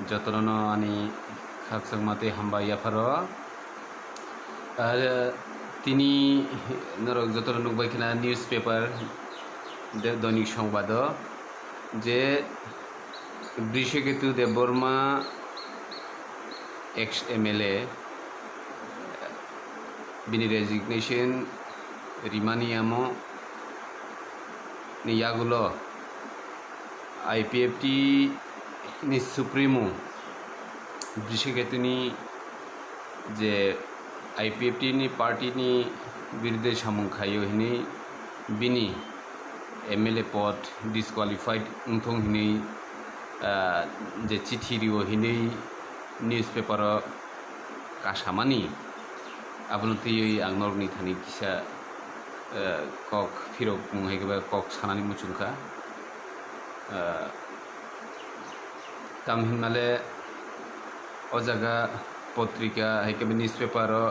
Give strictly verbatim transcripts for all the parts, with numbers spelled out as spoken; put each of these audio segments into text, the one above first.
Jotono ani khakchangma tei hambai yapharo. Ar tini norok jotono nukbai khna newspaper de-, Doinik Songbado je Brishaketu Debbarma ex M L A bini resignation rimani amo ni yagulo I P F T ni Supremo Brishaketu ni je I P F T ni party ni birudhe samung khaio hinwi bini M L A pod disqualified wngthung hinwi, ah, je chithi rio hinwi newspaper o kasamani, abono twiwi ang norokni thani kisa, ah, kok phirok mung hai khe ba kok sanani muchung kha. Ah, Tamo hinmale o jaga potrika hai khe newspaper o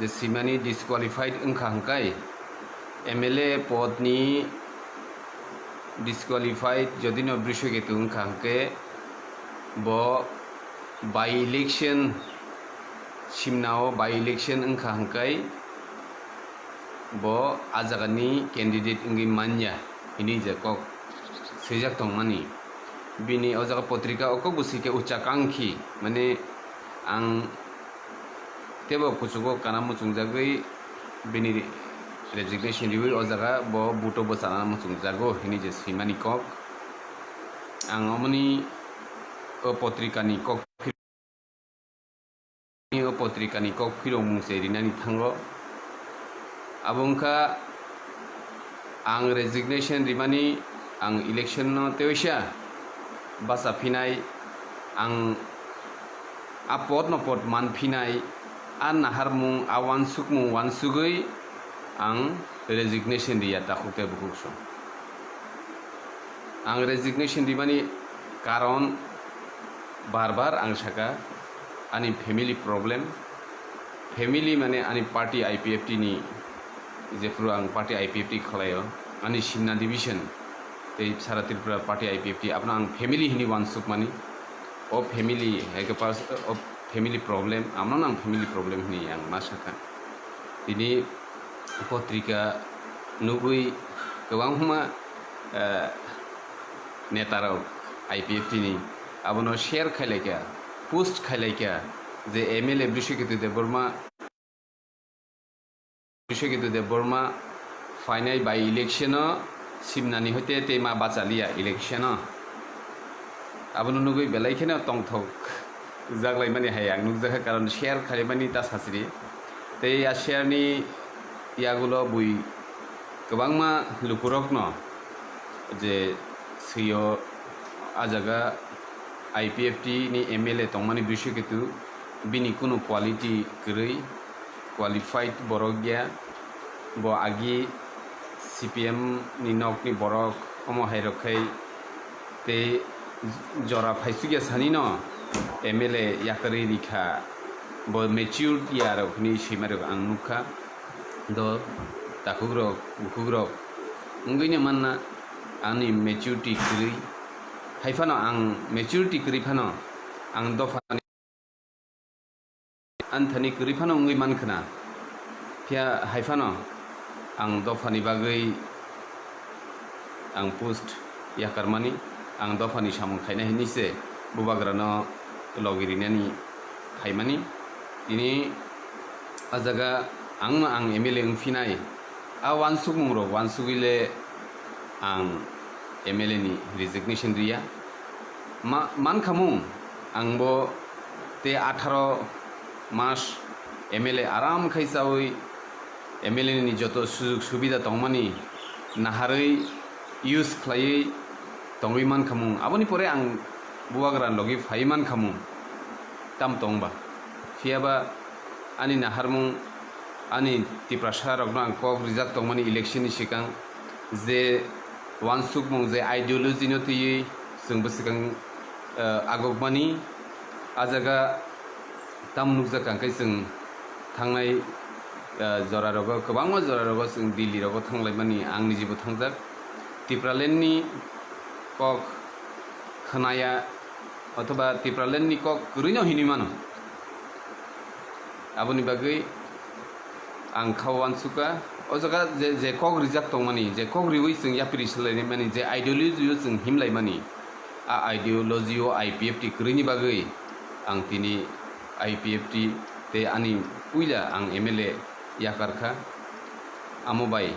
je swimani disqualified wngkha hwnkhe M L A pod ni disqualified jodi no Brishaketu wngkha hwnkhe bo by election simna o by election wngkha hwnkhe bo a jaga ni candidate wngwi manya hinwi je kok swijak tongmani. Bini o jaga potrika o kok bo swi khe ucha kangkhi, mane ang tebo kuchugo kana muchungjagwi bini resignation riwi o jaga bo buto bwchana muchungjago hinwi je swimani kok. Ang omoni o potrika ni kok o potrika ni kok phirokmung se rinani thango. Abo wngkha ang resignation rimani, ang election no teisa bacha phinai, ang a pod no pod man phinai, a naharmung, a wansukmung wansugwi ang resignation riya takhuk tei bukhuk song. Ang resignation rimani karon bar bar ang saka, ani family problem, family mane ani party I P F T ni, jephuru ang party I P F T khwlaio, ani Simna division tei sara Tripura party I P F T, abono ang family hinwi wansukmani. O family hai khe pers-, o family problem, amno ang family problem hinwi ang ma saka. Tini potrika nugwi kwbangma, eh, netarok I P F T ni abono share khailaikha, post khailaikha je M L A Brishaketu Debbarma, Brishaketu Debbarma phainai by election o simnani hoite tei ma bachaliya election o. Abono nugwi belai kheno tongthok jaklaimani hai ang nukjakha, karon share khailaimani ta sachiri. Tei a share ni yagulo bui kwbangma lukurokno je swio a jaga I P F T ni M L A tongmani Brishaketu, bini kunu quality kwrwi, qualified borok ya, bo agi C P M ni nokni borok omo hai rok khai tei jora phaisukya sani no M L A yakarwi rikha, bo matured ya rok hinwi swima rok ang nukha. Do takhuk rok, bukhuk rok wngwi no manna ani maturity kwrwi, hai phano ang maturity kwrwi phano ang dopha Ani thani kwrwi phano wngwi man khna. Phiya hai phano ang dophani bagwi ang post yakarmani, ang dophani samung khaina hinwi se bubagrano logi rinani phaimani. Tini a jaga ang no ang M L A wngphinai. A uansukmungrok uansugwi le ang M L A ni resignation riya. Ma-, mankhamung ang bo tei atharo mas M L A aram khai chawi M L A ni joto sujug subida tongmani naharwi use khlaiwi tongwi mankhamung. Aboni pore ang bubagra logi phai mankhamung. Tam tongba. Phiyaba ani naharmung, ani Tiprasa rokno ang kok rijak tongmani election ni swkang je uansukmung je ideology no twiwi chwng bwswkang, eh, agokmani. A jaga tam nukjak ang khe chwng thangnai, eh, jora rogo, kwbangma jora rogo chwng Delhi rogo thanglaimani ang nijibo thangjak. Tipraland ni kok khnaya othoba Tipraland ni kok kwrwi no hinwi mano. Aboni bagwi ang kha uansukha, o jaga je, je kok rijak tongmani, je kok riwi chwng yapri swlaimani, je ideology o chwng himlaimani, a ideology o I P F T kwrwini bagwi ang tini I P F T tei ani puila ang M L A yakar kha. Amo bai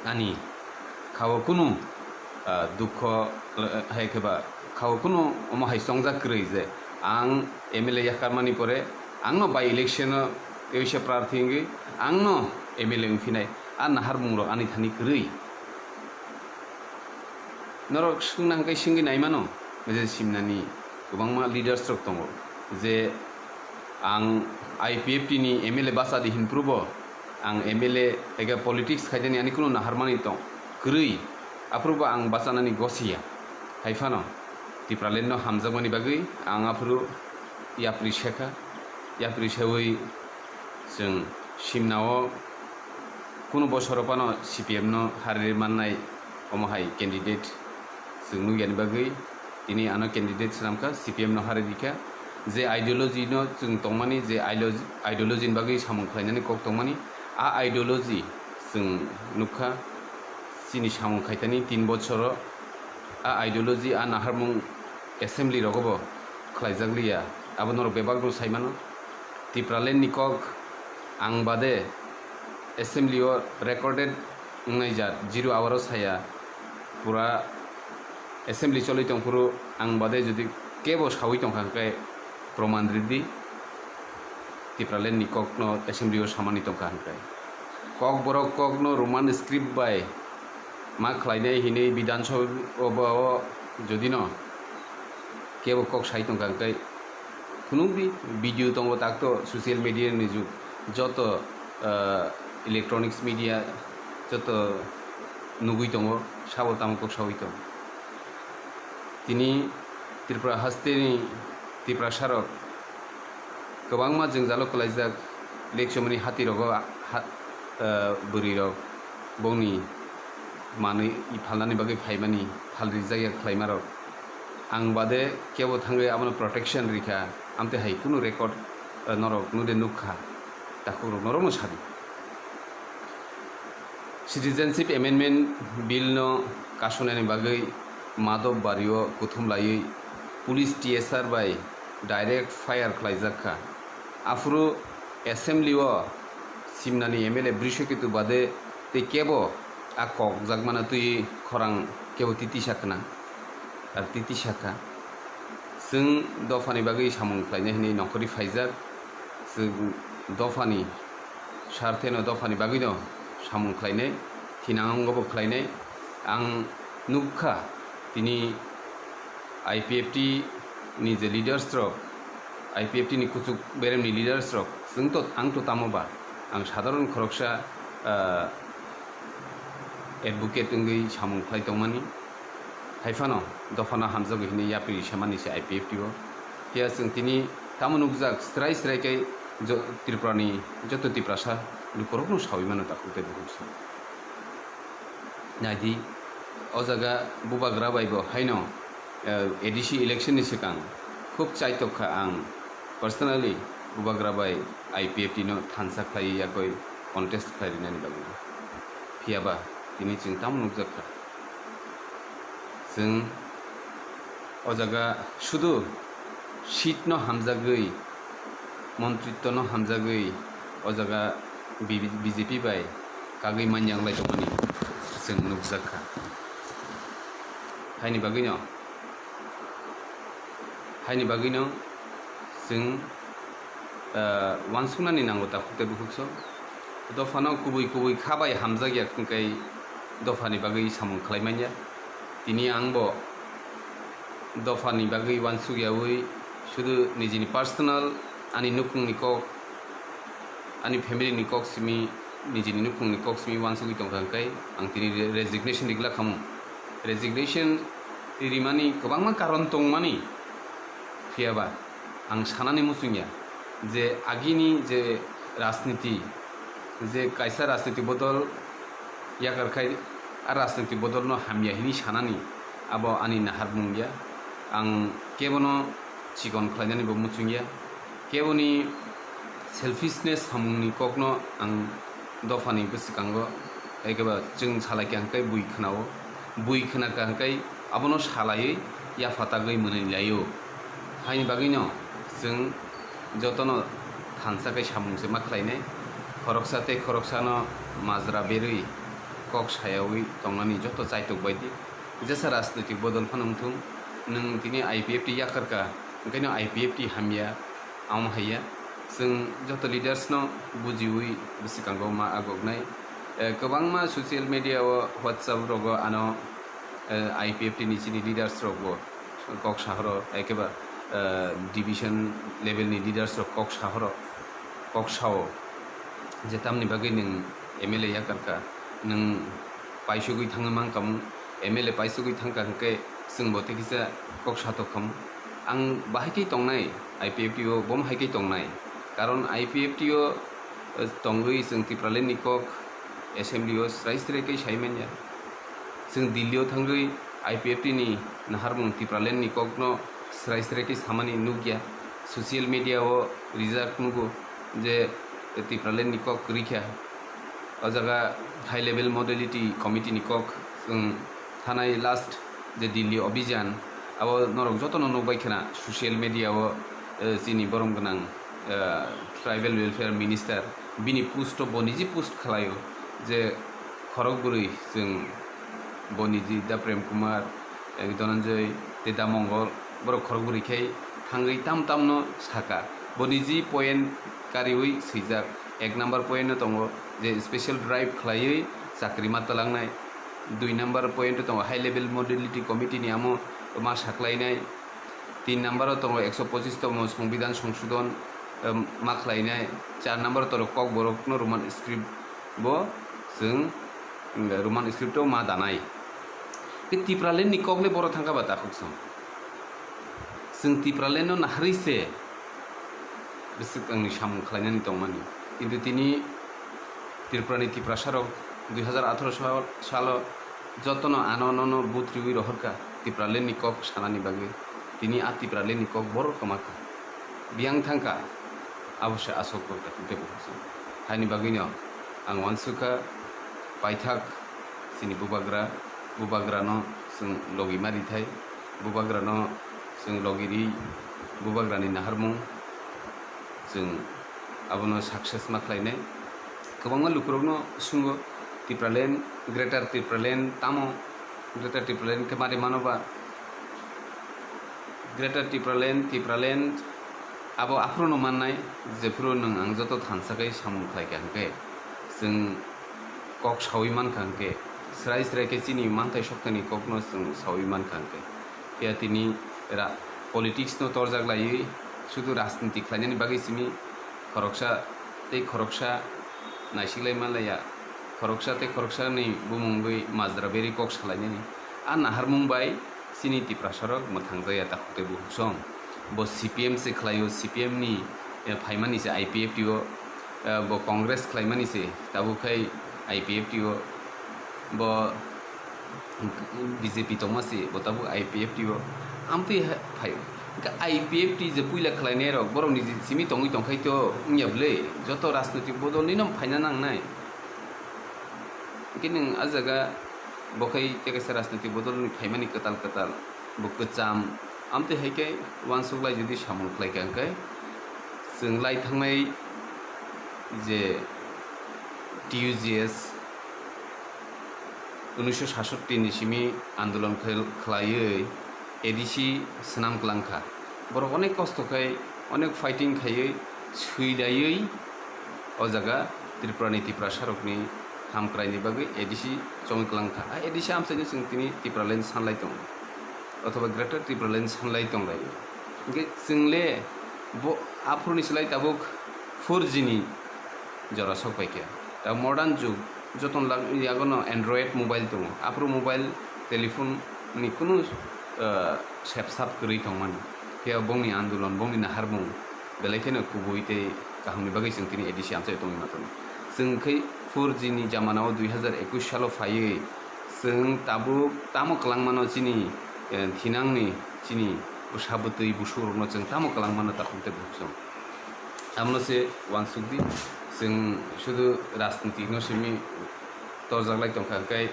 ani khao kunu, ah, dukho, eh, hai khe ba khao kunu omo hai chongjak kwrwi je ang M L A yakarmani pore angno by election o teisa prarthi wngwi angno M L A wngphinai, a naharmungrok ani thani kwrwi. Norok swngna hwnkhe swngwi naimano, je simnani kwbangma leaders rok tongo, je ang I P F T ni M L A bachadi hinphrubo ang M L A ega politics khaidani ani kunu naharmani tong kwrwi, aphrubo ang bachanani gosiya. Haiphano Tipraland no hamjakmani bagwi ang aphuru yapri sekha, yapri sewi chwng simnao kunu bosoro phano C P M no harwi mannai omo hai candidate chwng nukya ni bagwi tini ano candidate swnam kha, C P M no harwi rikha. Je ideology no chwng tongmani, je ideology, ideology ni bagwi samung khlainani kok tongmani, a ideology chwng nukha chini samung khaitani tin bochoro. A ideology, a naharmung assembly rogo bo khlaijak liya, abo norok bebak no saimano. Tipraland ni kok ang bade assembly o recorded wngnai jat, zero hour o saya, pura assembly choli tongphuru ang bade jodi kebo sawi tongkha hwnkhe proman ridi, Tipraland ni kok no assembly o samani tongkha hwnkhe. Kok borok kok no Roman script bai ma khlainai hinwi Bidhan Sabha o jodi no kebo kok sai tongkha hwnkhe, phunukdi, video tongo takto social media ni jug, joto, ah, electronics media joto nugwi tongo, sabo tamo kok sawi tong. Tini Tripura hasteni Tiprasarok kwbangma jwngjalo kwlaijak, lekchomani hatirogo ha-, ah, bwrwirok bongni manwi phalnani bagwi phaimani, phalrijak ya khlaimarok. Ang bade kebo thangwi abono protection rikha, amtwi hai kunu record, ah, norok nude nukha, takhukrok norokno sadi. Citizenship Amendment Bill no kasonani bagwi Madhop Bario kuthum laiwi police T S R bai direct fire khlaijak kha. Aphuru assembly o simnani M L A Brishaketu bade tei kebo a kok jakmano twi khorang kebo titisa khna, ar titisa kha. Chwng dophani bagwi samung khlainai hwnwi nongkhorwi phaijak. Chwng dophani sartheno dophani bagwino samung khlainai, thinango bo khlainai. Ang nukha tini I P F T ni je leaders rok, I P F T ni kuchuk beremni leaders rok, chwng to, ang to tamo ba, ang sadharon khoroksa, ah, advocate wngwi samung khlai tongmani. Haiphano dophano hamjakgo hinwi yapri samani se I P F T o. Phiya chwng tini tamo nukjak, srai srai khe jo-, Tripurani joto Tiprasa lukurokno sawi mano takhuk tei bukhuk se. Naidi, o jaga bubagra bai bo haino, eh, A D C election ni swkang khub chaitok kha ang personally bubagra bai I P F T no thansa khlai yakoi contest khlai rinani bagwi. Phiya ba tini chwng tamo nukjak kha. Chwng o jaga sudu seat no hamjagwi, montritto no hamjagwi o jaga B-, B J P bai kagwi manya wng lai tongmani chwng nukjak kha. Haini bagwino, haini bagwino chwng ah, uansuknani nango takhuk tei bukhuk so. Dophano kubui kubui kha bai hamjak ya, hwnkhe dophani bagwi samung khlai man ya. Tini ang bo dophani bagwi uansuk yaui sudu nijini personal, ani nukhungni kok, ani family ni kok simi, nijini nukhungni kok simi uansugwi tongkha, hwnkhe ang tini re-, resignation rigla khamu. Resignation rimani kwbangma karon tongmani, phiya ba ang sanani muchungya je agini je rajniti, je kaisa rajniti bodol yakar khai, a rajniti bodolno hamya hini sanani abo ani naharmung ya. Ang kebono chikon khlainani bo muchungya, keboni selfishness samungni kokno ang dophani bwskango, ekeba chwng salaikha hwnkhe bui khwnao, bui khwnakha hwnkhe abono salaiwi yapha tagwi mwnwi laio. Haini bagwino chwng jotono thansa khe samung se ma khlainai, khoroksa tei khoroksano majra berwi kok sayawi tongnani joto chaitok baidi. Jesa rajnoitik bodol phano wngthung, nwng tini I P F T yakarkha, hwnkhe no I P F T hamya, amo haiya. Chwng joto leaders no bujiwi bwskango ma agoknai. Eh, kwbangma social media o, WhatsApp rogo ano, eh, I P F T ni chini leaders rok bo kok sahoro, ekeba, eh, division level ni leaders rok kok sahoro, kok sao je tamni bagwi nwng M L A yakarkha, nwng paisugwi thangwi mankha mung, M L A paisugwi thangkha hwnkhe chwng bo tei kisa kok satok khamu. Ang bahai khe tongnai I P F T o, bomo hai khe tongnai, karon I P F T o, eh, tongwi chwng Tipraland ni kok assembly o srai srai khe sai manya. Chwng Delhi o thangwi I P F T ni naharmung Tipraland ni kokno srai srai khe samani nukya, social media o rijak nugo je Tipraland ni kok kwrwi kha. O jaga high level modality committee ni kok chwng thanai last je Delhi Abhijan, abo norok jotono nukbai khna social media o, eh, chini borom gwnang, eh, tribal welfare minister bini post o bo niji post khlaio je khorok bwrwi chwng bo niji da Prem Kumar, eh, Dhananjay tei da Mongol borok khorok bwrwi khe thangwi tam tamno saka. Bo niji point kariwi swijak. Ek number point no tongo je special drive khlaiwi chakri ma twlangnai. Dui number point o tongo high level modality committee ni amo ma saklainai. Tin number o tongo ekso pochis tongmo Songbidan Songsodhon, em, ma khlainai. Char number o tongo Kokborok no Roman script bo chwng, em, Roman script o ma danai. Tei Tipraland ni kok le boro thangkha ba takhuk song. Chwng Tipraland no naharwi se bwswk ang ni samung khlainani tongmani. Kintu tini Tripura ni Tiprasa rok dui hazar atharo sal, salo jotono ano nono butriwi rohorkha Tipraland ni kok sanani bagwi. Tini a Tipraland ni kok boro kwmakha. Biyang thangkha, abo se aswk kok da hwnkhe bo hwnse. Haini bagwino ang uansukha paithak chini bubagra, bubagrano chwng logi ma rithai, bubagrano chwng logi ri, bubagrani naharmung chwng abono success ma khlainai. Kwbangma lukurokno swnggo, Tipraland, Greater Tipraland tamo? Greater Tipraland khe mari mano ba? Greater Tipraland, Tipraland abo aphuru no mannai, jephuru nwng ang joto thansa khe samung khlaikha hwnkhe, chwng kok sawi mankha hwnkhe, srai srai khe chini manthai soktani kokno chwng sawi mankha hwnkhe. Phiya tini ra-, politics no torjak laiwi sudu rajniti khlainani bagwi simi khoroksa tei khoroksa naisiklai manlaiya, khoroksa tei khoroksani bumungwi majra berwi kok salainani. A naharmung bai chini Tiprasarok mwthang jaya takhuk tei bukhuk song. Bo C P M se khlaio, C P M ni, eh, phaimani se I P F T o, eh, bo Congress khlaimani se tabuk khai I P F T o, bo B J P tongma se bo tabuk I P F T o. Amtwi ha-, phai, hwnkhe I P F T je puila khlainai rok borok ni je simi tongwi tongkhai to wngya bwle, joto rajnoitik bodol ni no phaina nangnai. Hwnkhe nwng a jaga bo khai tei kaisa rajnoitik bodol ni phaimani kwtal kwtal, bo kwcham, amtwi hai khe uansuk lai jodi samung khlai kha hwnkhe chwng lai thangnai je T U G S unisho sasotti ni simi andolon khel-, khlaiwi A D C swnam kwlang kha. Borok onek kosto khai, onek fighting khaiwi, swilaiwi o jaga Tripura ni Tiprasa rokni hamkrai ni bagwi A D C chongwi kwlang kha. A ADC amchaino chwng tini Tipraland sanlai tongo, othoba Greater Tipraland sanlai tonglaio. Hwnkhe chwng le bo aphuruni slai tabuk four G ni jora sok paikha. Ta modern jug, joton lag-, yagono Android mobile tongo. Aphuru mobile, telephone ni kunu, ah, sepsap kwrwi tongmani. Phiya bongni andolon, bongni naharmung belai kheno kubui tei kahamni bagwi chwng tini A D C amchai tongwi ma tongo. Chwng khai four G ni jamanao dui hazar ekush salo phaiwi chwng tabuk tamo kwlangmano chini eh, thinangni chini bwsa bwtwi busurokno chwng tamo kwlangmano takhuk tei bukhuk chwng. Amno se uansuk di, chwng sudu rajnitikno simi torjak lai tongkha, hwnkhe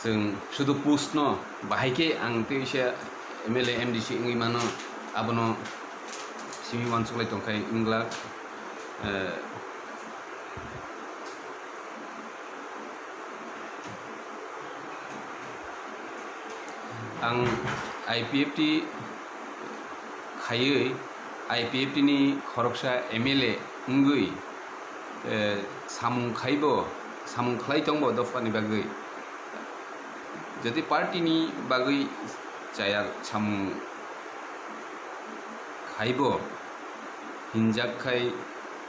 chwng sudu post no bahai khe ang tei se M L A, M D C wngwi mano, abono simi uansuk lai tongkha wngla. Eh, ang I P F T khaiwi, I P F T ni khoroksa M L A wngwi, eh, samung khaibo, samung khlai tongbo dophani bagwi. Jodi party ni bagwi chaya samung khaibo hinjak khai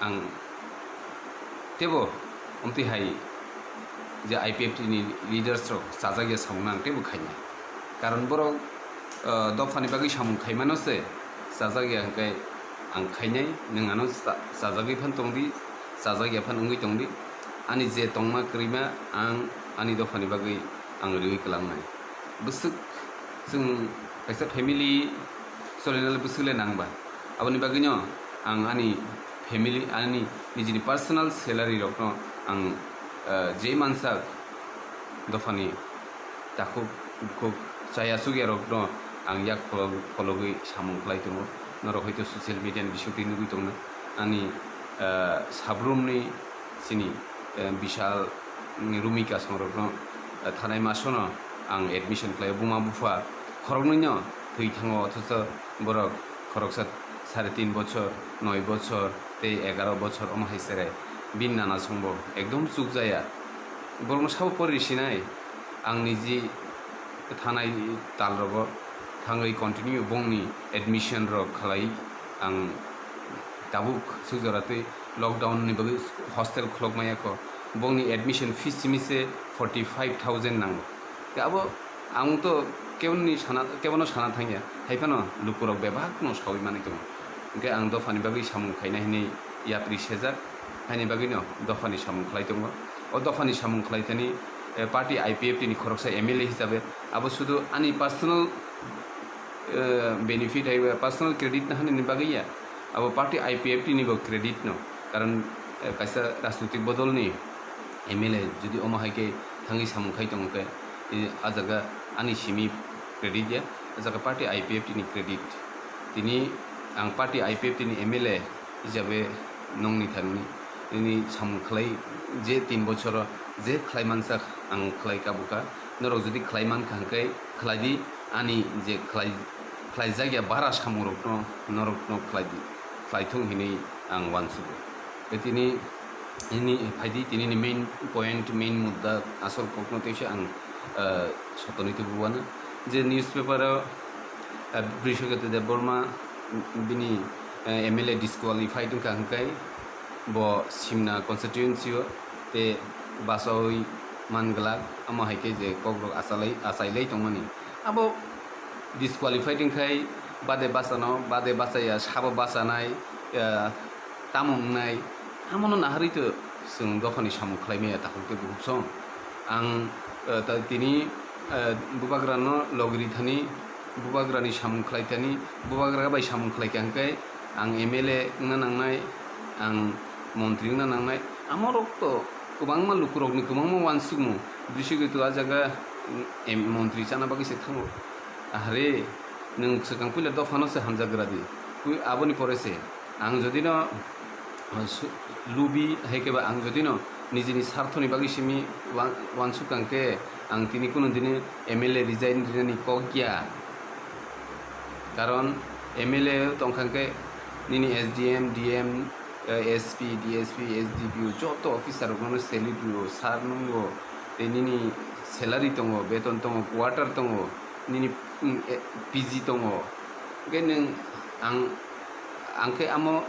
ang tebo omtwi hai je I P F T ni leaders rok chajak ya samung nang tebo khainai. Karon borok, eh, dophani bagwi samung khaimano se chajak ya hwnkhe ang khainai, nwng ano cha-, chajagwi phan tongdi, chajak ya phan wngwi tongdi. Ani je tongma kwrwima ang ani dophani bagwi ang riwi kwlangnai. Bwswk chwng kaisa family solinale bwswk le nangba. Aboni bagwino ang ani family, ani nijini personal salary rokno ang, eh, je mansak dophani takhuk bukhuk chaya chukya rokno ang yak kholo-, khologwi samung khlai tongo. Norok hoito social media ni bisingtwi nugwi tongna ani, eh, sabrumni chini, eh, Bishal, mm, Rumika songrokno, eh, thanai masono ang admission khlaio. Buma bupha khoroknwino thwi thango, othocho borok khoroksa sare tin bochor, noi bochor tei egaro bochor omo hai sere. Bini nana songbo ekdom chukjaya. Borokno sabo pori sinai, ang niji thanai talrogo thangwi continue bongni admission rok khlai ang tabuk suk jora tei lockdown ni bagwi hostel khulok maya kho. Bongni admission fees simi se forty five thousand nango. Tei abo ang to keboni sana, kebono sana thangya, hai phano lukurok bebak no sawi manwi tongo. Hwnkhe ang dophani bagwi samung khaina hinwi yapri sejak, haini bagwino dophani samung khlai tongo. O dophani samung khlai thani, eh, party I P F T ni khoroksa M L A hisabe abo sudu ani personal, eh, benefit hai ba personal credit na hani bagwi ya. Abo party I P F T ni bo credit no. Karon, eh, kaisa rajnitik bodol ni M L A jodi omo hai khe thangwi samung khai tongo khe, eh, a jaga ani simi credit ya, a jaga party I P F T ni credit. Tini ang party I P F T ni M L A hisabe nongni thani nini samung khlai je tin bochoro je khlai mansak ang khlai kabukha. Norok jodi khlai mankha hwnkhe khlai di, ani je khlai, khlai jakya bara samung rokno norokno khlai di, khlai thung hinwi ang uansugo. Tei tini, tini phaidi, tini ni main point, main mudda, asol kokno teisa ang, ah, sotoni tubu uana. Je newspaper o, ah, Brishaketu Debbarma, bini, ah, M L A disqualified wngkha hwnkhe bo Simna constituency o tei bachaui man glak, amo hai khe je kok rok achalai, achailai tongmani. Abo disqualified wngkhai bade bachano, bade bachaya, sabo bachanai, ah, tamo wngnai, amono naharwi to chwng dophani samung khlai maya takhuk tei bukhuk song. Ang, eh, ta-, tini, eh, bubagrano logri thani, bubagrani samung khlai thani, bubagra bai samung khlai kha hwnkhe ang M L A wngna nangnai, ang montri wngna nangnai. Amorok to kwbangma lukurokni kwbangma uansukmung, bwswk to a jaga, mm, em, montri chana bagwi se thango. Ahre, nwng swkang puila dophano se hamjagra di. Pui-, aboni pore se. Ang jodi no, uh, su-, lubi hai khe ba ang jodi no nijini sarthoni bagwi simi wan-, wansuk kang khe ang tini kunu dini M L A resign rinani kok ya. Karon M L A tong kha khe nini S D M, D M, uh, S P, D S P, S D P O joto officer rokno salute rwo, sir nungo, tei nini salary tongo, beton tongo, quarter tongo, nini, mm, e, P G tongo. Hwnkhe nwng ang, ang khe amo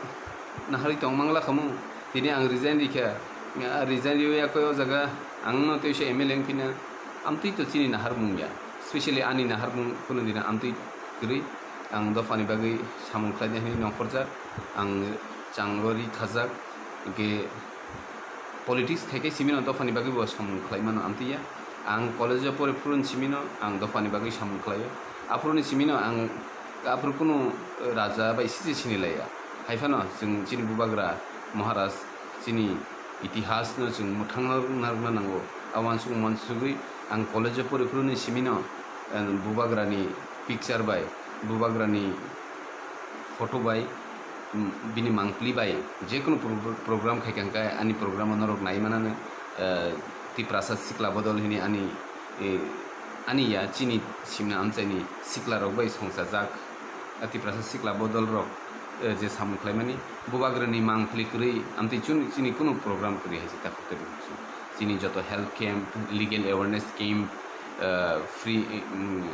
naharwi tong mangla khamu. Tini ang resign rikha. Ah, resign riwi yakoi o jaga ang no tei se M L A wngphina. Amtwi to chini naharmung ya. Specially ani naharmung kunu dina amtwi kwrwi. Ang dophani bagwi samung khlaina hinwi nongkhorjak. Ang chango ri khajak. Hwnkhe politics khai khe simi no dophani bagwi bo samung khlai mano amtwi ya. Ang college-o poriphuru ni simino ang dophani bagwi samung khlaio. Aphuru ni simino ang aphuru kunu raja bai sijil sinilaiya. Haiphano chwng chini bubagra Maharaj chini itihasno chwng mwthangna rwna, rwna nango. A uansuk uansugwi ang college-o poriphuru ni simino, eh, bubagrani picture bai, bubagrani photo bai, mm, bini mangpili bai jekunu pro-, program khaikha hwnkhe ani program-o norok nai manano, eh, Tiprasa Sikla Bodol hini ani, eh, ani ya chini simna amchaini siklarok bai songchajak. A Tiprasa Sikla Bodol rok, eh, je samung khlaimani bubagrani mangpili kwrwi amtwi chun-, chini kunu program kwrwi hai se takhuk tei bukhuk chini joto health camp, legal awareness camp, eh, free, mm,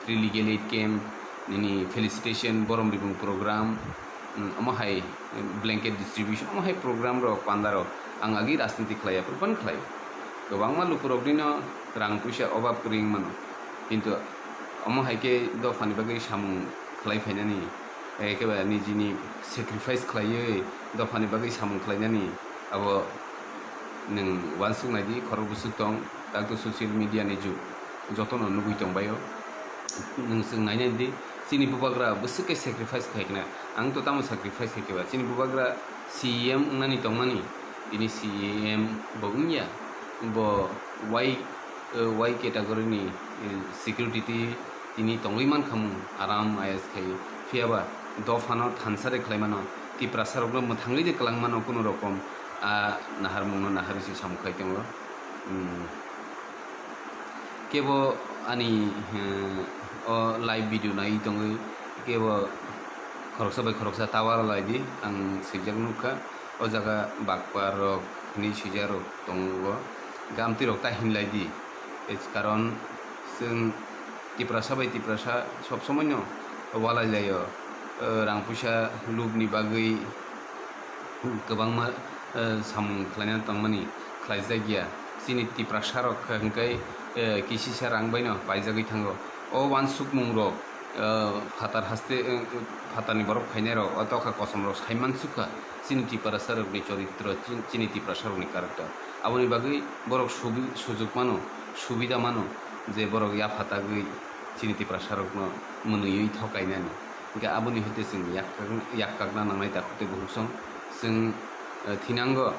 free legal aid camp, nini felicitation, borom ribung program, mm, omo hai blanket distribution, omo hai program rok, panda rok ang agi rajniti khlaiya, phuru phano khlai. Kwbangma lukurok nino rang puisa obab kwrwi wng mano, kintu omo hai khe dophani bagwi samung khlai phainani, ekebare nijini sacrifice khlaiwi dophani bagwi samung khlainani abo nwng uansuk nai di, khorok bwswk tong, tak to social media ni jug, jotono nugwi tong baio. Nwng chwng nainai di, chini bubagra bwswk khe sacrifice khai khna, ang to tamo sacrifice khai khe ba, chini bubagra C E M wngnani tongmani, tini C E M bo wngya, bo Y, eh, Y category ni, eh, security tini tongwi mankha mung, aram ayes khai. Phiya ba dophano thansa de khlai mano, Tiprasa rokno mwthangwi de kwlang mano kunu rokom, a naharmungno naharwi se samung khai tongo. Hmm. Kebo ani, eh, o live video nai tongwi kebo khoroksa bai khoroksa tower lai di, ang swijak nukha. O jaga bakpa rok hinwi swijak rok tongo, gamtwi rok ta hinlai di. Karon chwng Tiprasa bai Tiprasa sob somoino walai laio, eh, rang puisa lubni bagwi kwbangma, eh, samung khlaina tongmani khlaijak ya. Chini Tiprasa rok hwnkhe, eh, kisisa rang baino paijagwi thango. O uansukmung rok, eh, phatar haste, eh, phatarni borok phainai rok, o tokha kosom rok sai mansukha chini Tiprasa rokni choritro, chin-, chini Tiprasa rokni character. Aboni bagwi borok subi-, sujuk mano, subida mano je borok yapha tagwi chini Tiprasa rokno mwnwiwi thokainani. Hingke aboni hoite chwng yak-, yakkakna nangnai takhuk tei bukhuk song. Chwng, eh, thinango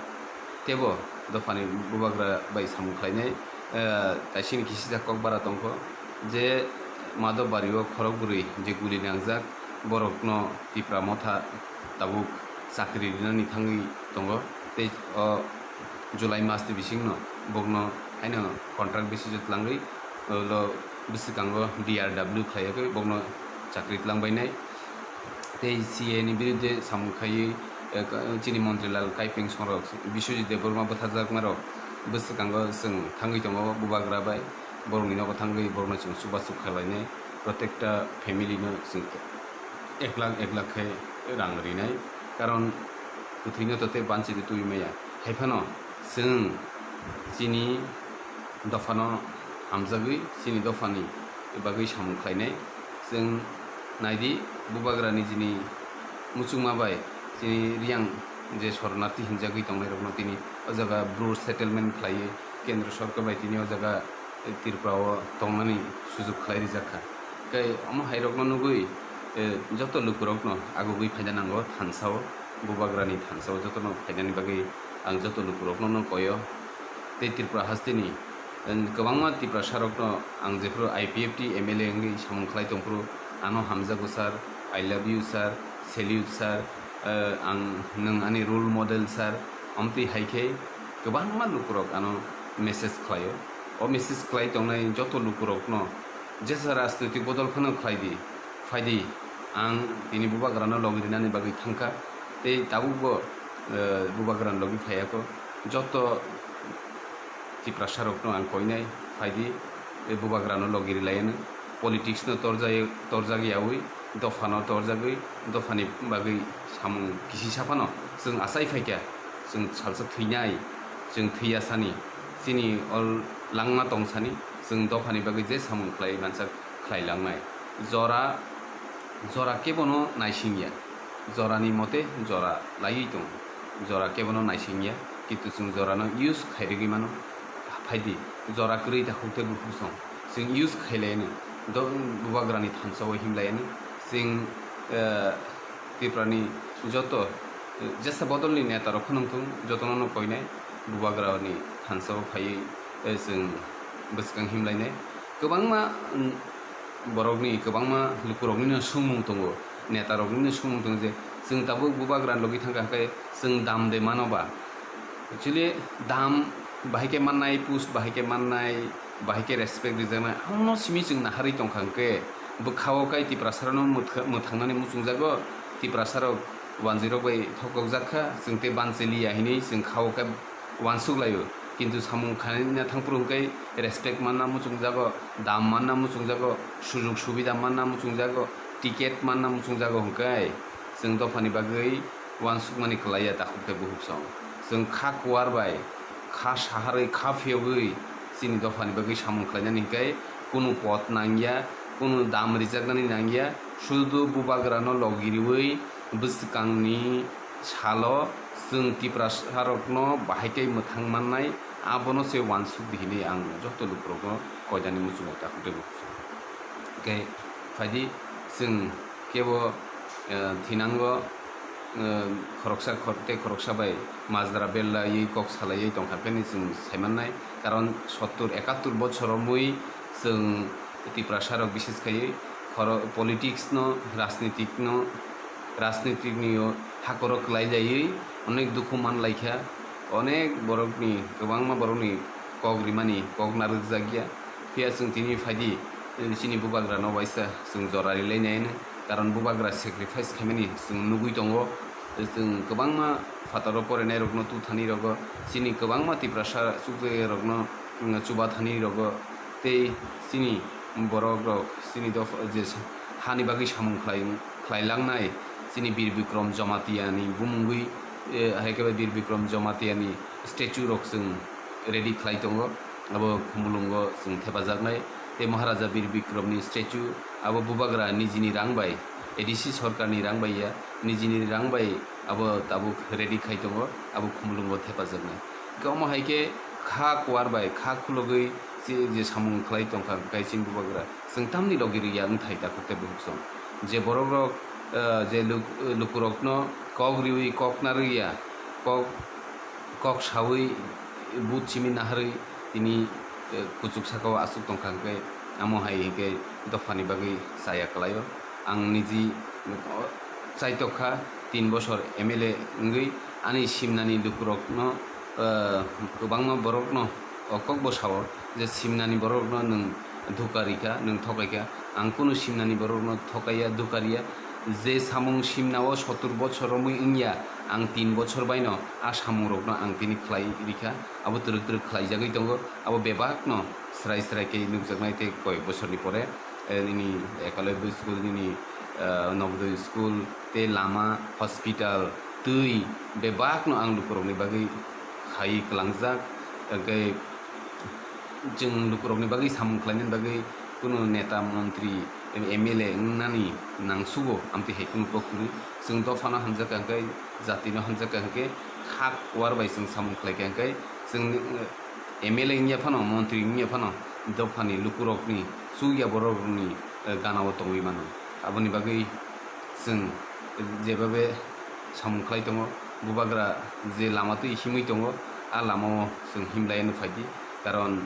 teibo dophani bubagra bai samung khlainai, eh, kaisini kisijak kokbara tongkho je Madhobbario khorok bwrwi je guli nangjak, borokno Tipra Motha tabuk chakri rinani thangwi tongo tei o July mas ni bisingno bokno haino contract basis o twlangwi, ulo bwswkango D R W khlaiwi bokno chakri twlang bainai. Tei C A ni birudde samung khaiwi, eh, ka-, chini montri Lal Kaipeng Songrok, Biswajit Debbarma bwtharjakmarok bwswkango chwng thangwi tongo bubagra bai, borokni nogo thangwi borokno chwng chubachu khlainai, protekta family no chwng ek lakh ek lakh khe rang rinai, karon kwthwino to tei banchidi twi maya. Haiphano chwng chini dophano hamjagwi chini dophani bagwi samung khlainai. Chwng naidi, bubagrani chini muchungma bai chini Riyang je soronarthi hinjagwi tongnairokno tini o jaga Bru settlement khlaiwi Kendra Sorkar bai tini o jaga Tripura o tongnani sujuk khlai rijak kha. Tei omo hai rokno nugwi, eh, joto lukurokno agugwi phaina nango thansa o, bubagrani thansa o jotono phainani bagwi ang joto lukurokno no koi o. Tei Tripura hasteni, eh, kwbangma Tiprasa rokno ang jephuru I P F T M L A wngwi samung khlai tongphuru ano hamjago sir, I love you sir, salute sir, eh, ang nwng ani role model sir, omtwi hai khe kwbangma lukurok ano message khlai o. O message khlai tongnai joto lukurokno jesa rajnoitik bodol phano khlai di, phai di, ang tini bubagrano logi rinani bagwi thangkha, tei tabukbo, eh, bubagrano logi phaiya kho. Joto Tiprasarokno ang koinai, phai di, tei bubagrano logi rilaiano. Politics no torjai-, torjak yaui, dophano torjagwi, dophani bagwi samung kisi saphano chwng achai phaikha, chwng salsa thwinai, chwng thwiya sani, chini o langma tong sani, chwng dophani bagwi je samung khlai mansak khlai langnai. Jora, jora kebono naisingya, jorani mote jora laiwi tongo, jora kebono naisingya, kintu chwng jorano use khairigwi mano. Phaidi, jora kwrwi takhuk tei bukhuk song. Chwng use khailaiani, do-, bubagrani thansa-o himlaiani. Chwng, eh, Tiprani joto, eh, jesa bodolni netarok phano wngthung, jotono no koinai bubagrani thansa-o phaiwi, eh, chwng bwskang himlainai. Kwbangma, mm, borokni, kwbangma lukurokni no swngmung tongo, netarokni no swngmung tongo je, chwng tabuk bubagra logi thangkha, hwnkhe chwng dam de mano ba? Actually, dam bahai khe mannai, post bahai khe mannai, bahai khe respect rijaknai, abono simi chwng naharwi tongkha hwnkhe, bwkha-o kai Tiprasarokno mwthangna-, mwthangnani muchungjago, Tiprasarok wanjwirok bai thokjak kha, chwng tei banchiliya hinwi chwng kha-o khe uansuk lai-o. Kintu samung khaina thangphuru hwnkhe respect manna muchungjago, dam manna muchungjago, sujug subida manna muchungjago, ticket manna muchungjago hwnkhe chwng dophani bagwi uansukmani kwlaiya takhuk tei bukhuk song. Chwng kha kuar bai, kha saharwi, kha phiyogwi chini dophani bagwi samung khlainani hwnkhe kunu pot nangya, kunu dam rijaknani nangya, sudu bubagrano logi riwi bwskangni salo chwng Tiprasarokno bahai khe mwthang mannai, abono se uansuk di hinwi ang joto lukurokno koinani muchungo takhuk tei bukhuk song. Hwnkhe phaidi chwng kebo, eh, thinango, eh, khoroksa khor-, tei khoroksa bai majra bellaiwi kok salaiwi tongkha pheni chwng saimannai. Karon sottur ekattur bochor romwi chwng Tiprasarok bises khaiwi khoro-, politics no, rajnitik no, rajnitik ni o hakoro kwlai laiwi onek dukhu man laikha, onek borokni, kwbangma borokni kok rimani kok narwkjakya. Phiya chwng tini phaidi, chini bubagrano waisa chwng jora rilai nai hwno, karon bubagra sacrifice khaimani chwng nugwi tongo. Chwng kwbangma phataro porenairokno tuthani rogo, chini kwbangma Tiprasa chukjagirokno, mm, chubathani rogo, tei chini borokrok chini dopha je hani bagwi samung khlai, khlailangnai chini Bir Bikrom Jamatia ni bumungwi, eh, hai khe Bir Bikrom Jamatia ni statue rok chwng ready khlai tongo, abo Khumulwngo chwng thepajaknai. Tei Maharaja Bir Bikromni statue, abo bubagra nijini rang bai, A D C sorkarni rang bai ya, nijini rang bai abo tabuk ready khai tongo, abo Khumulwngo thepajaknai. Hwnkhe omo hai khe kha kuar bai kha khulugwi je, je samung khlai tongkha, hwnkhe chini bubagra chwng tamni logi rwya wngthai takhuk tei bukhuk song. Je borokrok, eh, je luk-, lukurokno kok riwi kok narwkya, kok kok sawi, but simi naharwi tini, eh, kuchuk sakao aswk tongkha, hwnkhe amo hai hwnkhe dophani bagwi chaya kwlaio. Ang niji, oh, chaitokha tin bosor M L A wngwi ani simnani lukurokno, eh, kwbangma borokno o kokbo sao je simnani borokno nwng dhuka rikha, nwng thokaikha. Ang kunu simnani borokno thokaiya, dhuka riya. Je samung simnao sottur bochor romwi wngya, ang tin bochor baino a samungrokno ang tini khlai rikha. Abo twrwk twrwk khlaijagwi tongo. Abo bebakno srai srai khe nukjaknai tei koyek bochorni pore, eh, nini Ekalobya school, nini, eh, Nobodoy school, tei lama, hospital, twi bebakno ang lukurokni bagwi khai kwlangjak. Hwnkhe chwng lukurokni bagwi samung khlainani bagwi kunu neta, montri, M L A wngnani nangsugo, amtwi hai kunu kok kwrwi. Chwng dophano hamjakha hwnkhe, jatino hamjakha hwnkhe, hak kuar bai chwng samung khlaikha hwnkhe, chwng, eh, M L A wngya phano, montri wngya phano, dophani lukurokni chukya bororokni, eh, ganao tongwi mano. Aboni bagwi chwng jebabe samung khlai tongo, bubagra je lama twi himwi tongo, a lamao chwng himlaiya nukphaidi. Karon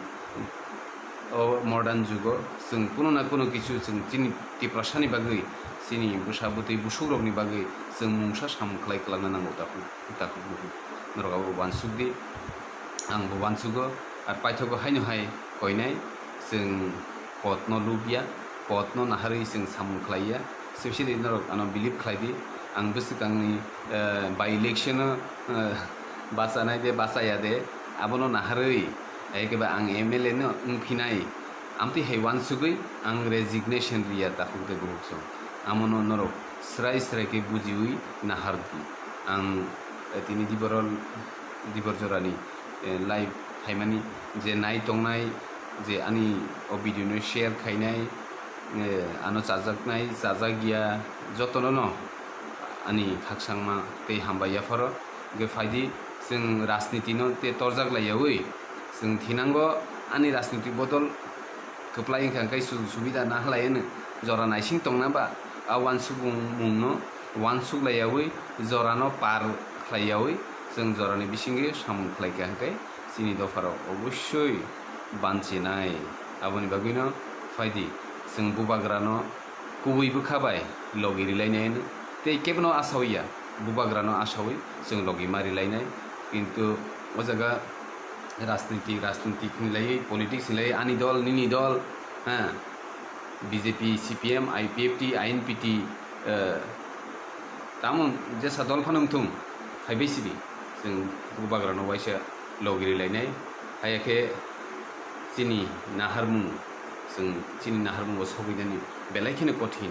o modern jugo chwng kuno na kuno kichu chwng chini Tiprasani bagwi, chini bwsa bwtwi busukrokni bagwi chwng mungsa samung khlai kwlangna nango takhuk, takhuk bukhuk. Norok abo uansuk di, ang bo uansugo. Ar paithago haino hai koinai chwng potno lubya, potno naharwi chwng samung khlaiya. Specially norok ano believe khlai di, ang bwswkangni, eh, by election-o, eh, bachanai de bachaya de, abono naharwi, hai khe ba ang M L A no wngphinai, amtwi hai uansugwi ang resignation riya takhuk de bukhuk song. Amono norok srai srai khe bujiwi nahar di. Ang, eh, tini Dibor, Dibor jorani, eh, live phaimani je nai tongnai, je ani o video no share khainai, eh, ano chajaknai, chajak ya, jotono no ani khakchangma tei hambai yapharo. Hwnkhe phaidi, chwng rajniti no tei torjak laiyawi, chwng thinango Ani rajnitik bodol kwplai wngkha hwnkhe sujog subida nahalai hwno jora naising tongna ba a wansukmungno wansuk laiyawi jorano par khlaiyawi chwng jorani bisingo samung khlaikha hwnkhe chini dopharok obossoi banchinai. Aboni bagwino phaidi chwng bubagrano kubui bwkha bai logi rilainai hwno. Tei kebono asawi ya, bubagrano asawi chwng logi ma rilainai. Kintu o jaga rajniti, rajniti hinlaiwi, politics hinlaiwi, ani dol, nini dol, ha, B J P, C P M, I P F T, I N P T, eh, tamo jesa dol phano wngthung, phaibai sidi, chwng bubagrano waisa logi rilainai. Haiya khe chini naharmung, chwng chini naharmungo sogwinani belai kheno kothin.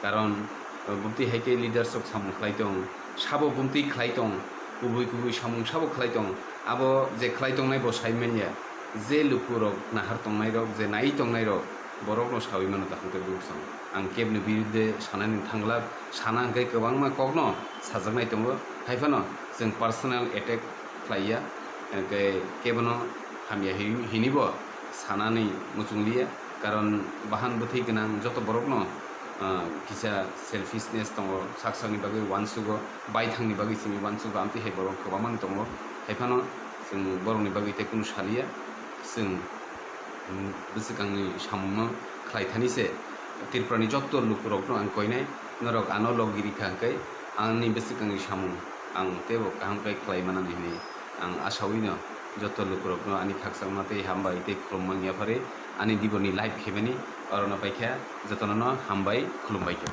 Karon, eh, bumtwi hai khe leaders rok samung khlai tong, sabo bumtwi khlai tong, kubui kubui samung sabo khlai tong. Abo je khlai tongnai bo sai manya, je lukurok nahar tongnairok, je nai tongnairok, borokno sawi mano dakhwng tei bwswng. Ang kebni birudde sanani thangla, sana hwnkhe kwbangma kokno sajaknai tongo. Haiphano chwng personal attack khlaiya, hwnkhe kebono hamya hi-, hinibo sanani muchungliya, karon bahan bwthwi gwnang joto borokno, ah, kisa selfishness tongo, sak sakni bagwi wansugo, baithangni bagwi simi wansugo, amtwi hai borok kwbangmani tongo, haiphano chwng borokni bagwi tei kunu saliya, chwng, mm, bwswkangni samungno khlai thani se Tripurani joto lukurokno ang koinai, norok ano logi rikha hwnkhe ani bwswkangni samung ang teibo kaham khe khlai manani hwnwi ang asawino joto lukurokno ani khakchangma tei hambai tei khulumma wngya phari ani diborni live khaimani orono paikha jotonono hambai khulumbai khe.